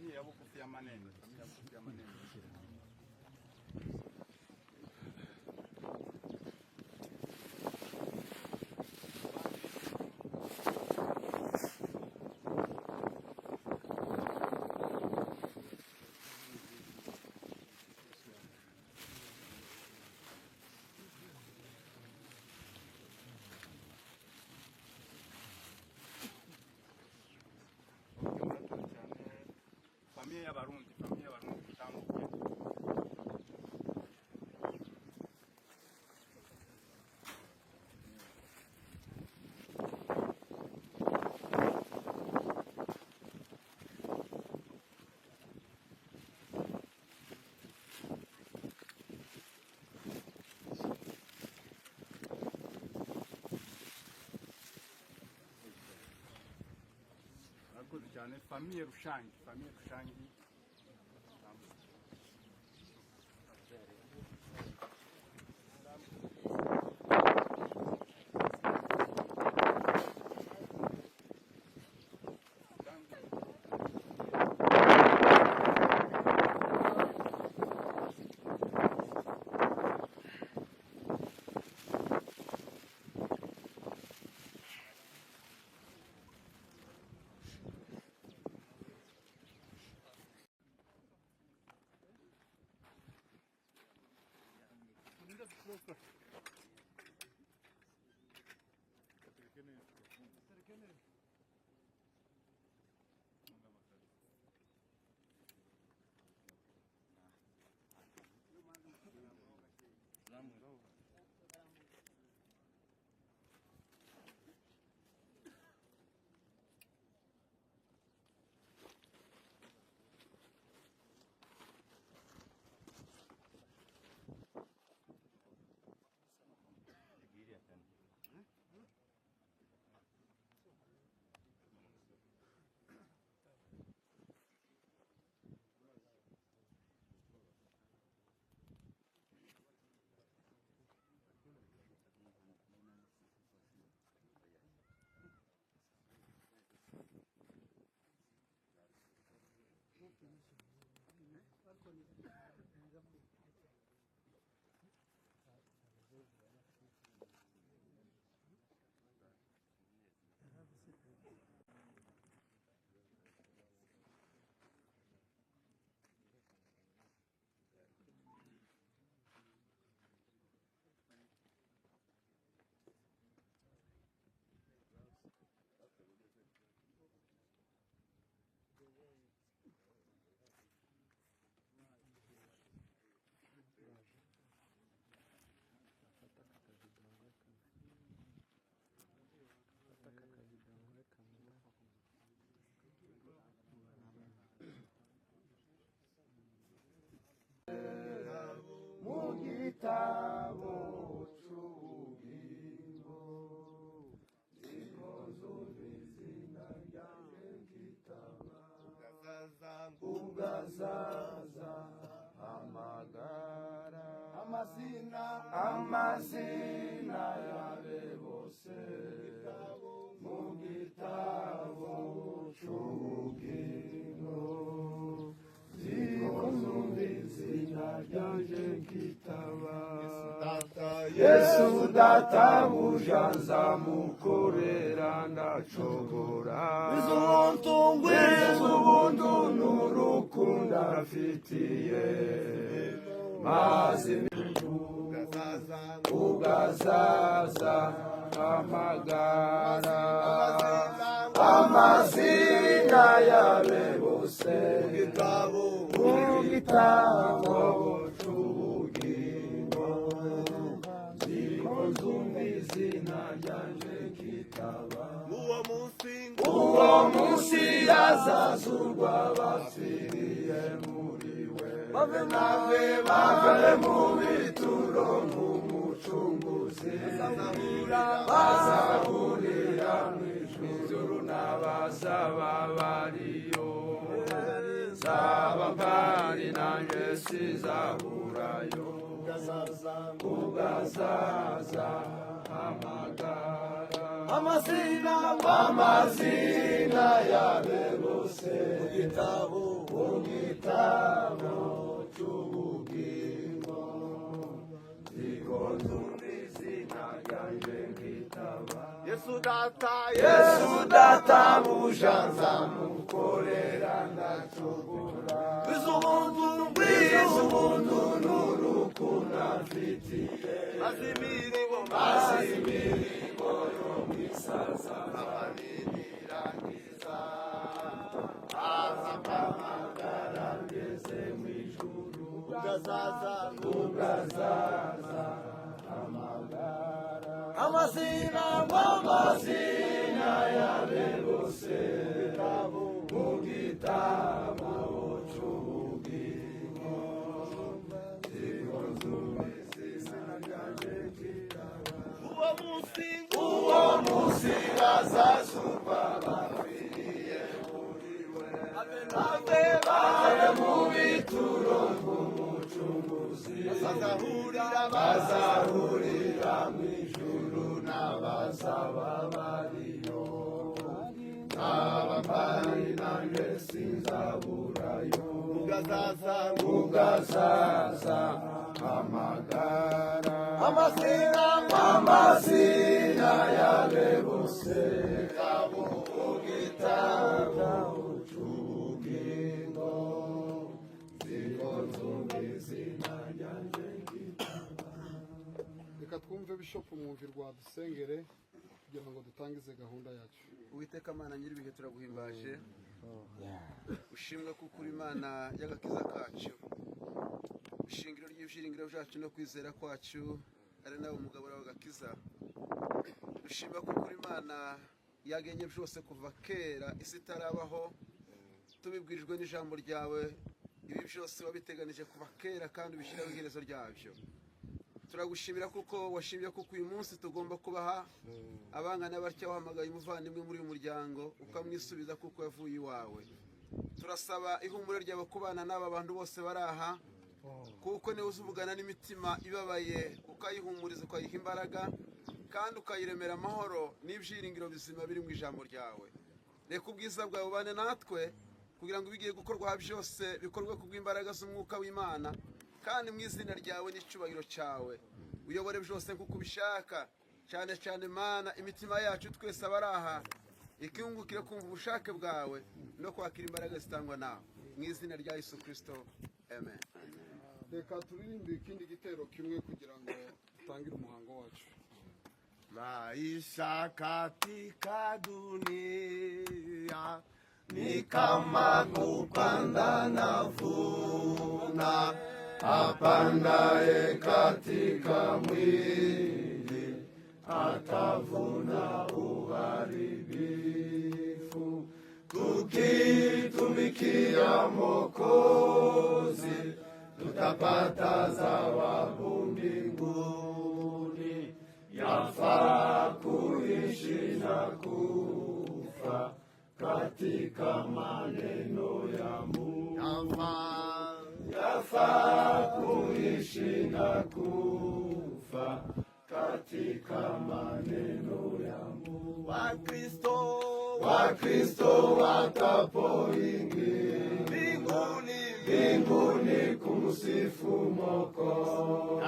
Famille ya bugufi ya Manene, famille ya bugufi ya Manene. Ok, murakoze cyane. Famille y'Abarundi, famille y'Abarundi, dutambuke. Murakoze cyane. Famille Rushangi, famille Rushangi, dutambuke. Mu gitabo c'ubugingo, ziko izina ryanjye nkitaba. Ugazaza hamagara amazina, amazina yabe bose mu gitabo c'ubugingo, ziko izina ryanjye nkitaba. Yesu databuja, nzamukorera ndacogora. Ubuntu n'urukundo afitiye mazi. Ugazaza hamagara amazina yabe bose mu gitabo c'ubugingo, ziko nzumva izina ryanje kitaba. Uwo munsi, Uwo munsi yazazurwa bapfiriye muri we, bave mu bituro nk'umucunguzi, bazahurira mu ijuru n'abazaba bariyo. Zaba mpari nanjye sizaburayo. Ugazaza hamagara amazina, amazina yabe bose mu gitabo. Yesu databuja nzamukorera ndacogora. Ubuntu, ubuntu n'urukundo amfitiye, maze imirimo, maze imirimo yo mu isaza nirangiza, aza mpamagara ngeze mu ijuru. Ubwo azaza amagara, amazina, amazina yabe bose mu gitabo cy'ubugingo, izina ryanjye kitaba. Uwo munsi, uwo munsi bazazumva bapfiriye muri we, bave, bave mu bituro bw'Umucunguzi, bazahurira, bazahurira mu ijuru n'abazaba bariyo. N'abambari nanjye sinzaburayo, ubwo azaza amagara, amazina, amazina yabe bose mu gitabo cy'ubugingo, ziko nzumva izina ryanjye. Reka twumve Bishop Mwumvirwa dusengere kugira ngo dutangize gahunda yacu. Uwiteka Mana nyir'ibihe, turaguhimbaje. Ushimwe kuko uri Imana y'agakiza kacu, ishingiro ry'ibyiringiro byacu no kwizera kwacu, ari nawe umugabo w'agakiza. Dushima kuko uri Imana yagenye byose kuva kera isi itarabaho, tubibwirijwe n'ijambo ryawe. Ibi byose wabiteganije kuva kera kandi ubishyiraho iherezo ryabyo. Turagushimira kuko washimye kuko uyu munsi tugomba kubaha abangana batya. Wahamagaye umuvandimwe muri uyu muryango ukamwisubiza kuko yavuye iwawe. Turasaba ihumure ryawe kubana n'aba bantu bose bari aha, kuko niwe uzuvugana n'imitima ibabaye, ukayihumuriza, ukayiha imbaraga kandi ukayiremera amahoro n'ibyiringiro bizima biri mu ijambo ryawe. Reka ubwiza bwawe bubane natwe kugira ngo ibigiye gukorwa byose bikorwe kubw'imbaraga z'umwuka w'Imana kandi mu izina ryawe n'icyubahiro cyawe. Uyobore byose nk'uko ubishaka, cyane cyane Mana imitima yacu twese abari aha ikingukire kumva ubushake bwawe no kwakira imbaraga zitangwa nawe, mu izina rya Yesu Kirisito, amen. Reka turirimbe ikindi gitero kimwe kugira ngo dutangire umuhango wacu. Maisha katika dunia ni kama kupanda na vuna, apandaye katika mwili atavuna uharibifu. Tukitumikia Mwokozi tutapata zawabu mbinguni. Yafaa kuishi na kufa katika maneno ya Mungu. Yafaa kuishi na kufa katika maneno ya Mungu. Wakristo, Wakristo watapoingia mbinguni, mbinguni kumsifu Mwokozi,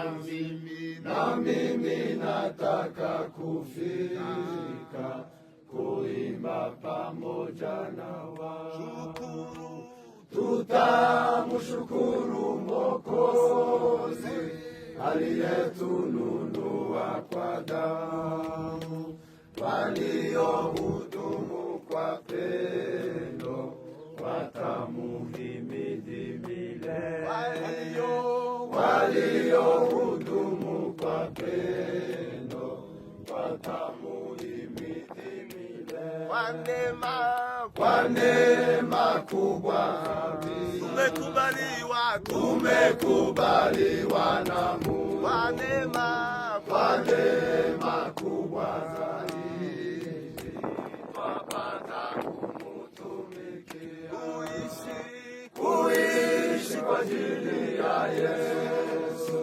na mimi nataka kufika kuimba pamoja na wao. Tutamshukuru Mwokozi aliyetununua kwa damu, waliohudumu kwa pendo watamuhimidi milele, waliohudumu kwa pendo watamuhimidi milele. Kwa neema kubwa kabisa Tumekubaliwa, tumekubaliwa na Mungu kwa neema, kwa neema kubwa zaidi twapata kumutumikia, kuishi, kuishi kwa ajili ya Yesu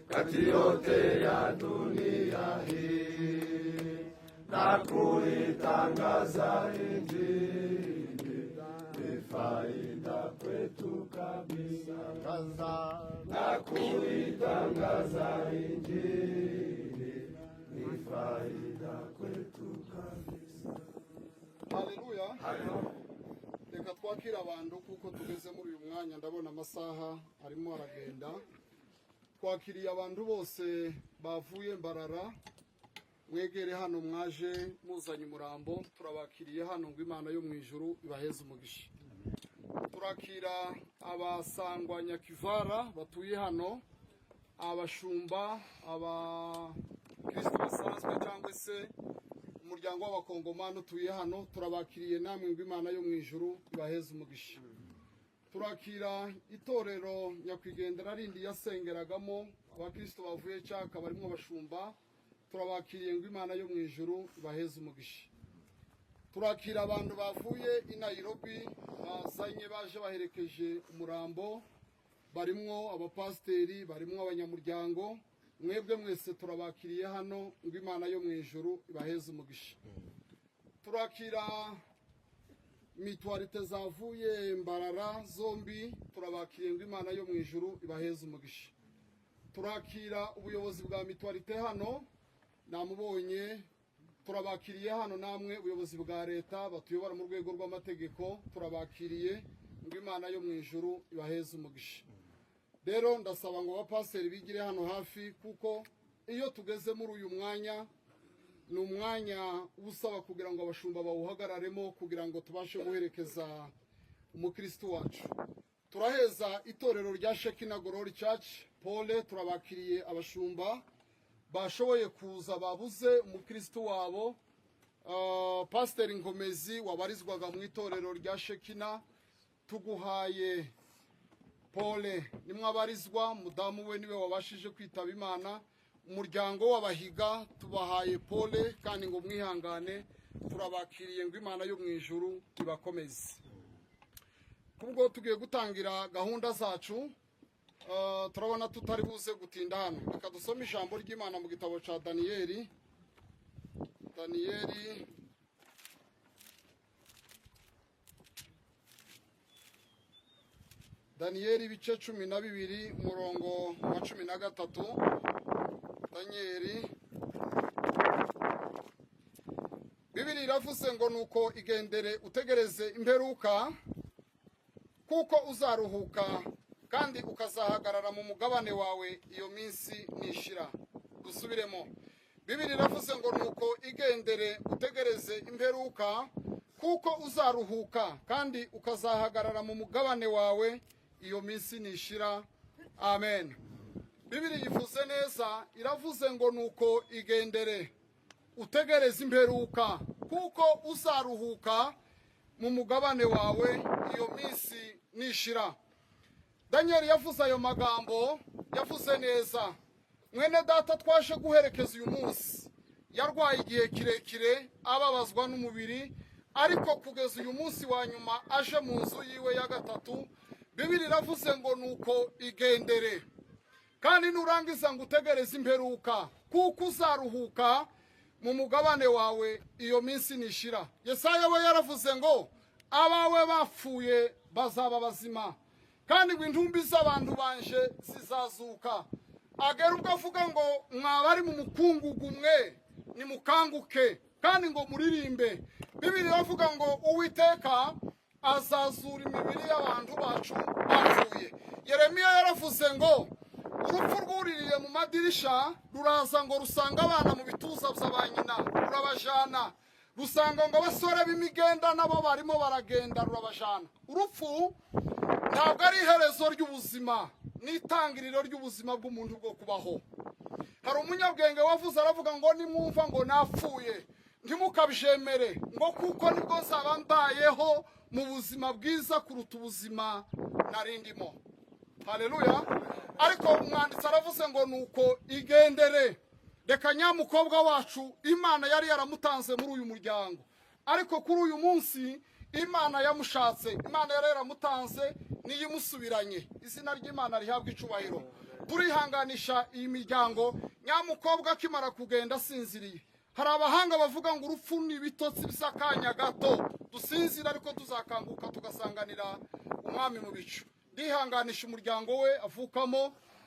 kati yote ya dunia hii na kuitangaza Injili ni faida kwetu kabisa, na kuitangaza Injili ni Faida kwetu kabisa. Haleluya. Reka twakire abantu kuko tugeze muri uyu mwanya, ndabona amasaha arimo aragenda. Twakiriye abantu bose bavuye Mbarara, mwegere hano, mwaje muzanye umurambo, turabakiriye hano ngo Imana yo mu ijuru ibaheze umugisha. Turakira abasangwa Nyakivara batuye hano, abashumba, abakristo basanzwe cyangwa se umuryango w'abakongomani utuye hano, turabakiriye namwe ngo Imana yo mu ijuru ibaheze umugisha. Turakira itorero nyakwigendera rindi yasengeragamo, abakristo bavuye Cyaka barimo abashumba, turabakiriye ngo Imana yo mu ijuru ibaheze umugisha. Turakira abantu bavuye i Nairobi bazanye, baje baherekeje umurambo, barimwo abapasiteri, barimwo abanyamuryango, mwebwe mwese turabakiriye hano ngo Imana yo mu ijuru ibaheze umugisha. Turakira mutualité zavuye Mbarara zombi, turabakiriye ngo Imana yo mu ijuru ibaheze umugisha. Turakira ubuyobozi bwa mutualité hano, namubonye, turabakiriye hano namwe ubuyobozi bwa leta batuyobora mu rwego rw'amategeko, turabakiriye ngo Imana yo mu ijuru ibaheze umugisha. Rero ndasaba ngo abapasiteri bigire hano hafi, kuko iyo tugeze muri uyu mwanya ni umwanya usaba kugira ngo abashumba bawuhagararemo kugira ngo tubashe guherekeza umukristo wacu. Turaheza itorero rya Shekinah Glory Church pole, turabakiriye abashumba bashoboye kuza babuze umukristo wabo. Pasiteri Nkomezi wabarizwaga mu itorero rya Shekinah, tuguhaye pole, nimwe abarizwa, mudamu we niwe wabashije kwitaba Imana. Umuryango w'abahiga tubahaye pole kandi ngo mwihangane, turabakiriye ngo Imana yo mu ijuru ibakomeze. Kubwo tugiye gutangira gahunda zacu, turabona tutari buze gutinda hano. Reka dusome ijambo ry'Imana mu gitabo cya Daniyeli. Daniyeli, Daniyeli ibice 12, umurongo wa 13. Daniyeli, Bibiri iravuze ngo: "Nuko igendere utegereze imperuka, kuko uzaruhuka kandi ukazahagarara mu mugabane wawe iyo minsi nishira." Dusubiremo. Bibiri iravuze ngo: "Nuko igendere utegereze imperuka, kuko uzaruhuka kandi ukazahagarara mu mugabane wawe iyo minsi nishira." Amen. Bibiri ivuze neza, iravuze ngo: "Nuko igendere utegereze imperuka, kuko uzaruhuka mu mugabane wawe iyo minsi nishira." Daniel yavuze ayo magambo, yavuze neza. Mwene data twaje guherekeza uyu munsi yarwaye igihe kirekire, ababazwa n'umubiri, ariko kugeza uyu munsi wa nyuma aje mu nzu yiwe ya gatatu. Bibiri iravuze ngo: "Nuko igendere kandi nurangiza ngo utegereze imperuka, kuko uzaruhuka mu mugabane wawe iyo minsi nishira." Yesaya we yaravuze ngo: "Abawe bapfuye bazaba bazima, kandi ngo intumbi z'abantu banje zizazuka." Agera ubwo avuga ngo: "Mwaba ari mu mukungugu mwe, nimukanguke kandi ngo muririmbe." Bibiri iravuga ngo: "Uwiteka azazura imibiri y'abantu bacu bapfuye." Yeremiya yaravuze ngo: "Urupfu rwuririye mu madirisha, ruraza ngo rusanga abana mu bituza bya ba nyina, rurabajana, rusanga ngo abasore b'imigenda nabo barimo baragenda, rurabajana." Urupfu ntabwo ari iherezo ry'ubuzima, ni itangiriro ry'ubuzima bw'umuntu bwo kubaho. Hari umunyabwenge wavuze, aravuga ngo: "Nimwumva ngo napfuye, ntimukabyemere, ngo kuko nibwo nzaba mbayeho mu buzima bwiza kuruta ubuzima narindimo." Haleluya. Ariko umwanditsi aravuze ngo: "Nuko igendere." Reka nyamukobwa wacu, Imana yari yaramutanze muri uyu muryango, ariko kuri uyu munsi Imana yamushatse. Imana yari yaramutanze niyo imusubiranye. Izina ry'Imana rihabwa icubahiro. Turihanganisha iyi miryango. Nyamukobwa akimara kugenda asinziriye. Hari abahanga bavuga ngo urupfu ni ibitotsi by'akanya gato, dusinzira ariko tuzakanguka tugasanganira umwami mu bicu. Ndihanganisha umuryango we avukamo,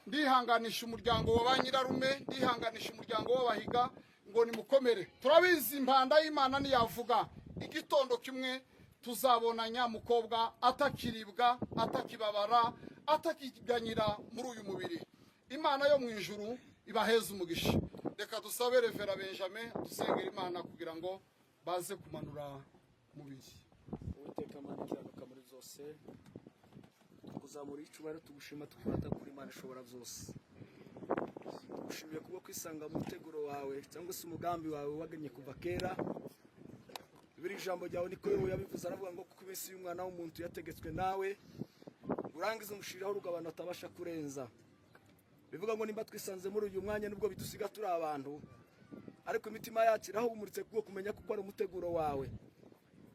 ndihanganisha umuryango wa ba nyirarume, ndihanganisha umuryango w'abahiga. Ngo nimukomere, turabizi impanda y'Imana niyavuga igitondo kimwe tuzabona nyamukobwa atakiribwa, atakibabara, atakiganyira muri uyu mubiri. Imana yo mu ijuru ibaheze umugisha. Reka dusabe Reverend Benjamin dusengera Imana kugira ngo baze kumanura mubiri. Uwiteka Mana ikiranuka muri byose, kuzamura icyubahiro, tugushima, tukwata kuri Imana ishobora byose. Tugushimiye kubwo kwisanga mu muteguro wawe cyangwa se umugambi wawe wagennye kuva kera. Biri ijambo ryawe niko yobu yabivuze, aravuga ngo kuko iminsi y'umwana w'umuntu yategetswe nawe, urangiza umushiraho urugabano atabasha kurenza. Bivuga ngo nimba twisanze muri uyu mwanya, nubwo bidusiga turi abantu, ariko imitima yacu irahumuritse kubwo kumenya kuko ari umuteguro wawe.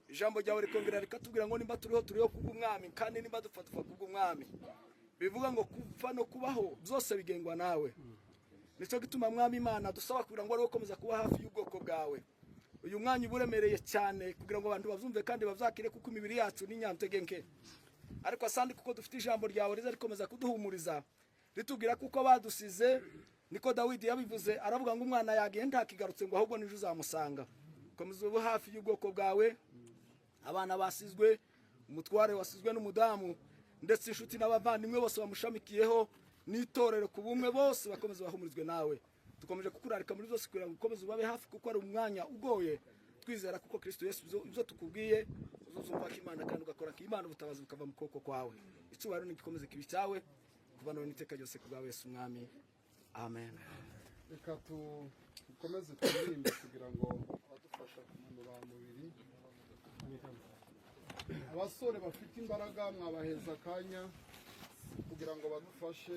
Ijambo ryawe rikongera rikatubwira ngo nimba turiho, turiho kubw'Umwami, kandi nimba dupfa, dupfa kubw'Umwami. Bivuga ngo kupfa no kubaho byose bigengwa nawe. Nicyo gituma, Mwami Imana, dusaba kugira ngo ariwe ukomeza kuba hafi y'ubwoko bwawe. Uyu mwanya uba uremereye cyane kugira ngo abantu babyumve kandi babyakire, kuko imibiri yacu ni nyantege nke. Ariko asandi kuko dufite ijambo ryawe riza rikomeza kuduhumuriza, ritubwira kuko badusize. Niko Dawidi yabivuze, aravuga ngo umwana yagiye ntakigarutse, ngo ahubwo nije uzamusanga. Komeza ube hafi y'ubwoko bwawe, abana basizwe, umutware wasizwe n'umudamu, ndetse inshuti n'abavandimwe bose bamushamikiyeho, n'itorero ku bumwe, bose bakomeze bahumurizwe nawe. Dukomeje kukurarika muri byose kugira ngo ukomeze ubabe hafi, kuko ari umwanya ugoye. Twizera kuko Kristo Yesu ibyo tukubwiye uzumva ko Imana kandi ugakora ko Imana, ubutabazi bukava mu kuboko kwawe. Icyubahiro nigikomeze kibi cyawe kuva none n'iteka ryose, ku bwa Yesu Umwami, amen. Reka dukomeze turirimbe kugira ngo abadufasha kumanura umubiri, abasore bafite imbaraga, mwabaheza akanya kugira ngo badufashe.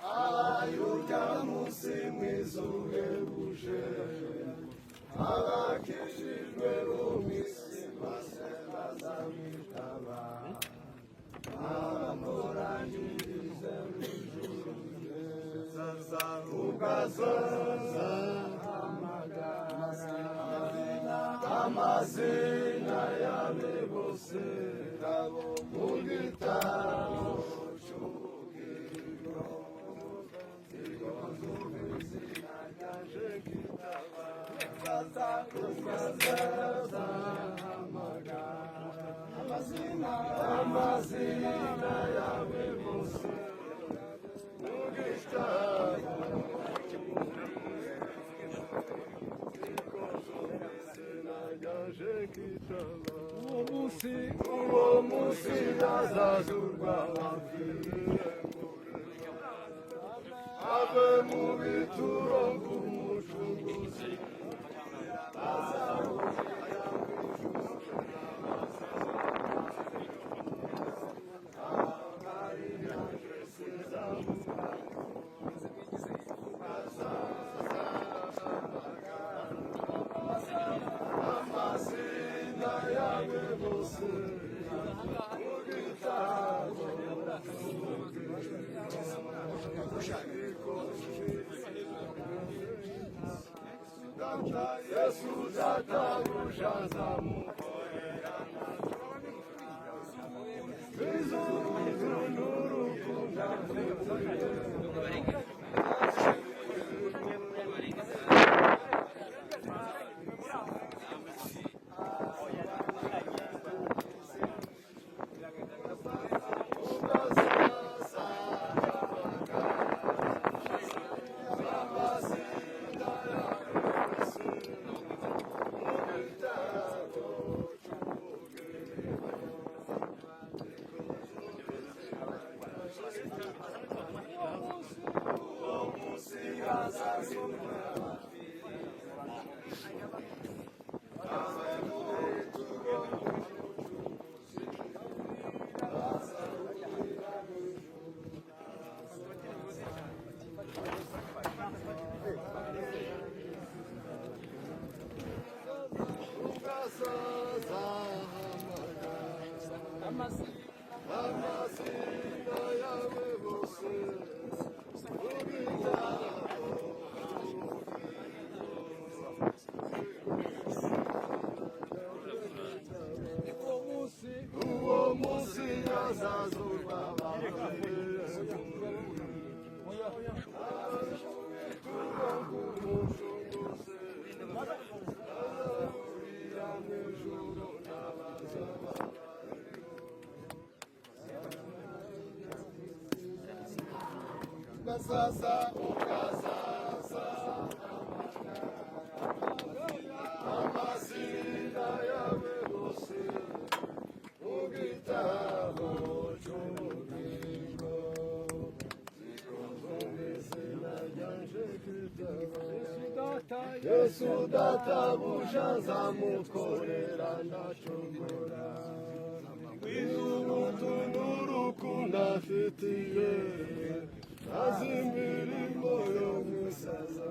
Ayurya munsi mwiza uhebuje, abakijijwe bo mu isi bose bazamwitaba, abamutoranyirize mu ijuru ubwo azaza amazina yabe bose mu gitabo cy'ubugingo. Amazina yawe bose mu gitabo. Uwo munsi azazurwa bapfiriye, ave mu bituro bw'Umucunguzi. Azahurira mu ijuru amarira sizamuka. Amazina yawe bose mu gitabo. Data Yesu databuja azamukorera bizuru n'urukundo afitiye. Amazina yawe bose mu gitabo. Uwo munsi azazurwa. Uzaza ukazaza amazina yawe bose mu gitabo cy'ubugingo. Yesu databuja nzamukorera ndacogora ubuntu n'urukundo afitiye azi imirimo yo musaza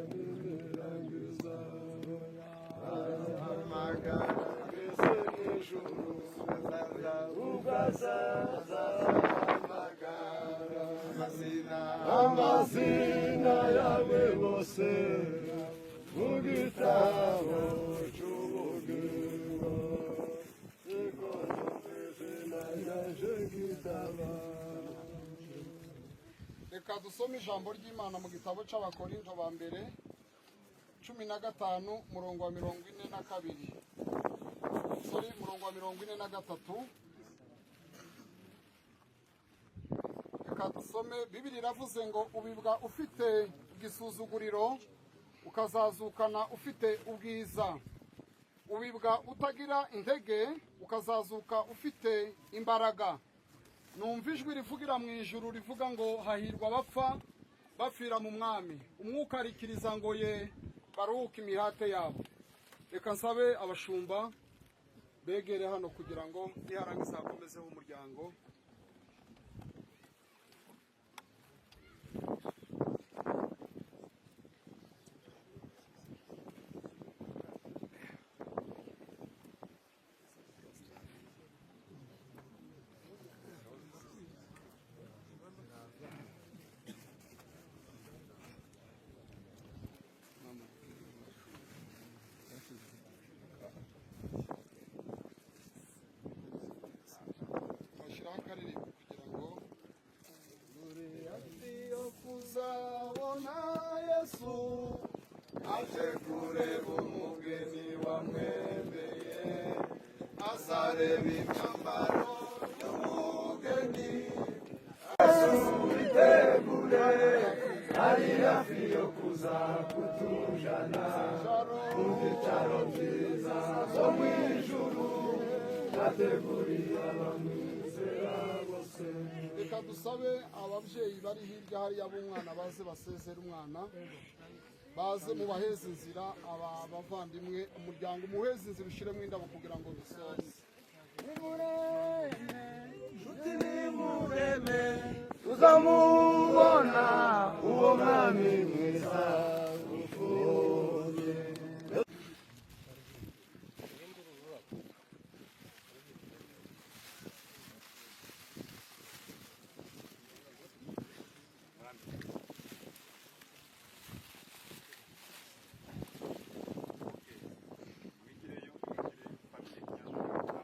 n'imirangiza ahamagara ngeze mu ijuru ugazaza ahamagara amazina yawe bose mu gitabo cy'ubugingo. Reka dusome ijambo ry'Imana mu gitabo cy'Abakorinto ba mbere 15 murongo wa 42, sorry, murongo wa 43. Reka dusome. Bibiri iravuze ngo ubibwa ufite igisuzuguriro, ukazazukana ufite ubwiza. Ubibwa utagira intege, ukazazuka ufite imbaraga. Numva ijwi rivugira mu ijuru rivuga ngo hahirwa abapfa bapfira mu Mwami. Umwuka arikiriza ngo ye baruhuke imihate yabo. Reka nsabe abashumba begere hano kugira ngo niharangiza hakomezeho umuryango. Bashyiraho akaririmbo kugira ngo uri hafi yo kuzabona Yesu aje kureba umugeni wamwemeye, azareba imyambaro y'umugeni. Yesu witegure ari hafi yo kuza kutujana mu byicaro byiza zo mu ijuru yateguriye abamwizera bose. Reka dusabe ababyeyi bari hirya hariya b'umwana baze basezere umwana, baze mubaheze inzira. Aba bavandimwe, umuryango umuheze inzira, ushyiremo indabo kugira ngo dusoze. Nshuti nimureme tuzamubona uwo mwami mwiza upfuye. Mwigireyo, mwigireyo, famille Kinyarwanda.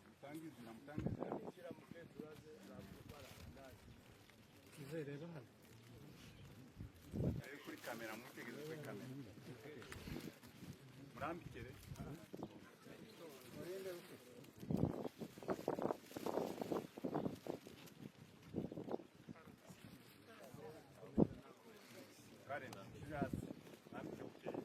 Mutange inzira, mutange inzira. Ayo kuri kamera, mwitegereze kuri kamera. Murambikire. Karen, shira hasi. Murambike bukeye.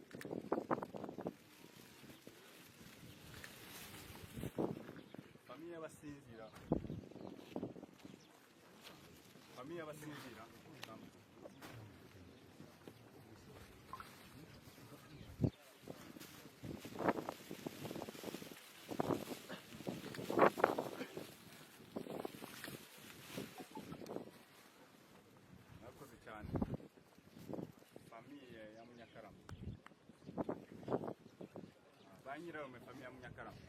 Famille y'abasinzira. Famille y'abasinzira. Mwakoze cyane. Famille ya Munyakarama. Ba nyirarume famille ya Munyakarama.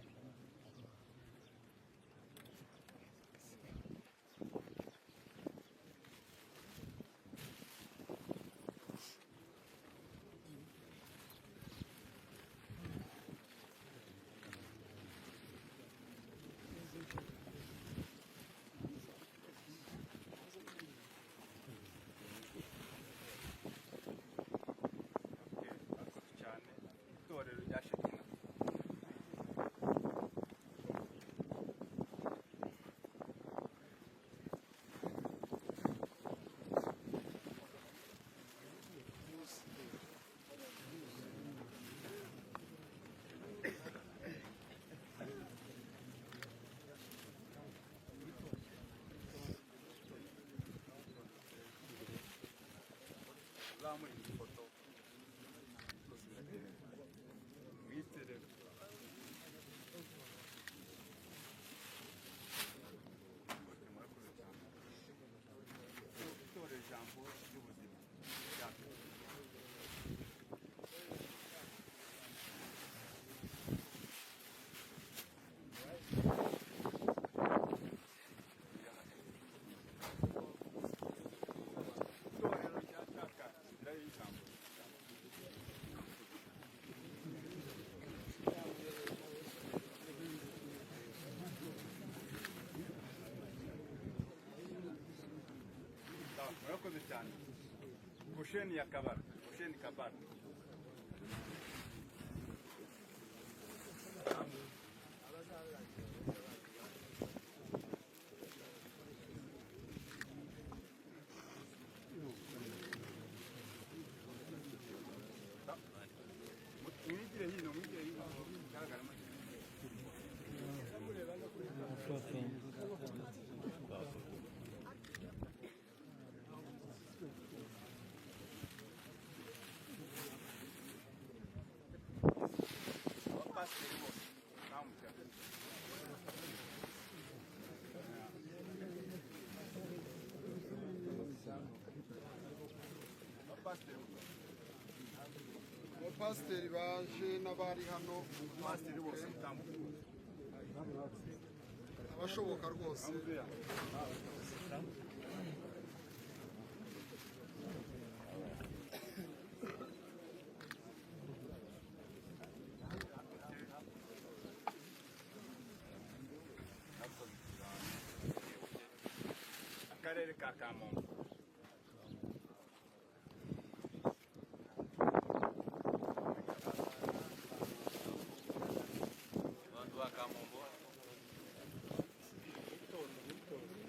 Murakoze cyane. Itorero rya Shekina. Uzamure ifoto. Mwitere. Murakoze cyane. Itorero Ijambo ry'Ubuzima. Itorero rya Cyaka, inzira y'ijambo. Sawa, murakoze cyane. Gosheni ya Kabara, Gosheni Kabara. Mwigire hino, mwigire hino. Garagara mo. Abapasiteri bose namutse. Abapasiteri bose. Abapasiteri baje n'abari hano. Abapasiteri bose mutambuke. Abashoboka rwose. Akarere ka Kamonyi. Abantu ba Kamombo.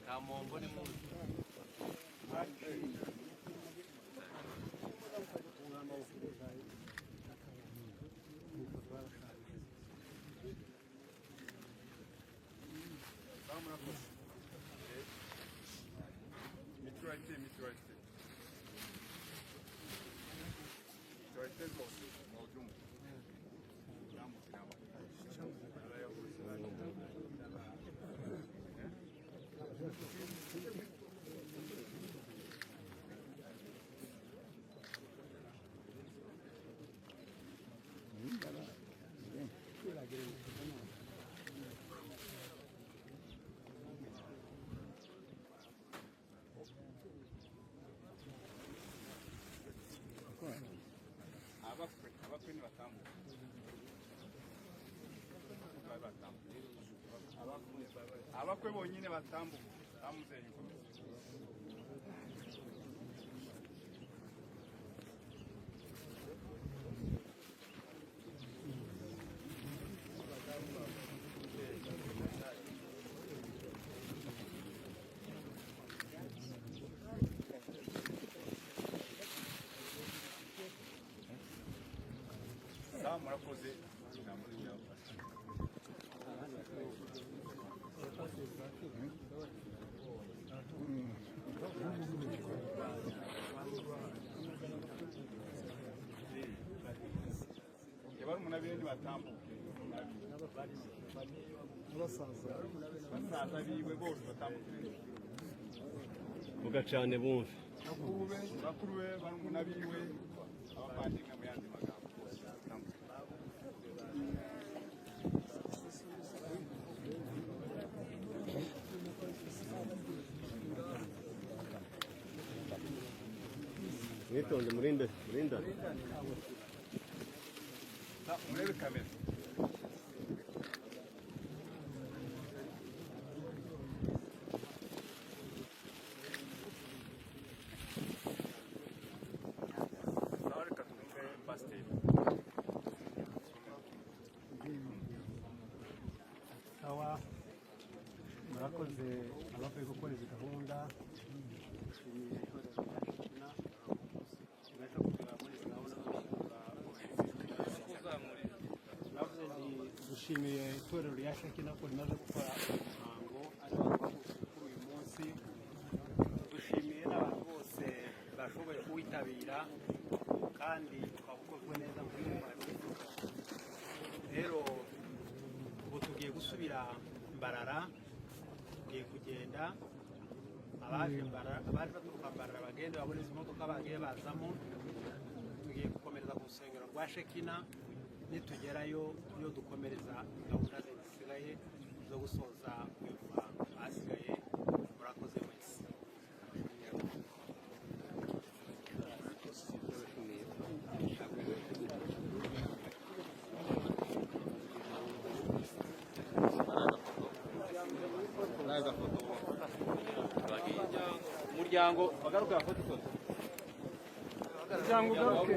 Kamombo ni muzi. Murakoze. Mutualité, mutualité. Mutualité zose mu byumba. Abakwe, abakwe nibatambuka. Abakwe bonyine batambuka. Bamuzeyi nkomeza. Sawa, murakoze. Ijambo ryabafasha. Barumuna biwe nibatambuke. Basaza biwe bose batambuke. Vuga cyane bumve. Bakuru be, barumuna biwe, abavandimwe mu yandi magambo bose batambuke. Mwitonde, murinde, murindane. Murebe kamera. Sawa, reka twumve pasiteri. Sawa, murakoze abavuye gukora izi gahunda. Nshimiye itorero rya Shekina ribasha kugera muri izi gahunda zo gushyingura. Bavuze nti dushimiye itorero rya Shekina ko rimaze gukora umuhango ari wo twahuje kuri uyu munsi. Dushimiye n'abantu bose bashoboye Twashoboye kuwitabira kandi ukaba ukozwe neza nk'uko mwabivuga. Rero ubu tugiye gusubira Mbarara, tugiye kugenda. Abaje Mbarara, abaje baturuka Mbarara bagende babone izi modoka bagiye bazamo. Tugiye gukomereza ku rusengero rwa Shekina. Nitugerayo niyo dukomereza gahunda zindi zisigaye zo gusoza uyu muhango. Ahasigaye murakoze mwese. Umuryango bagaruke bafate ifoto. Umuryango ugaruke.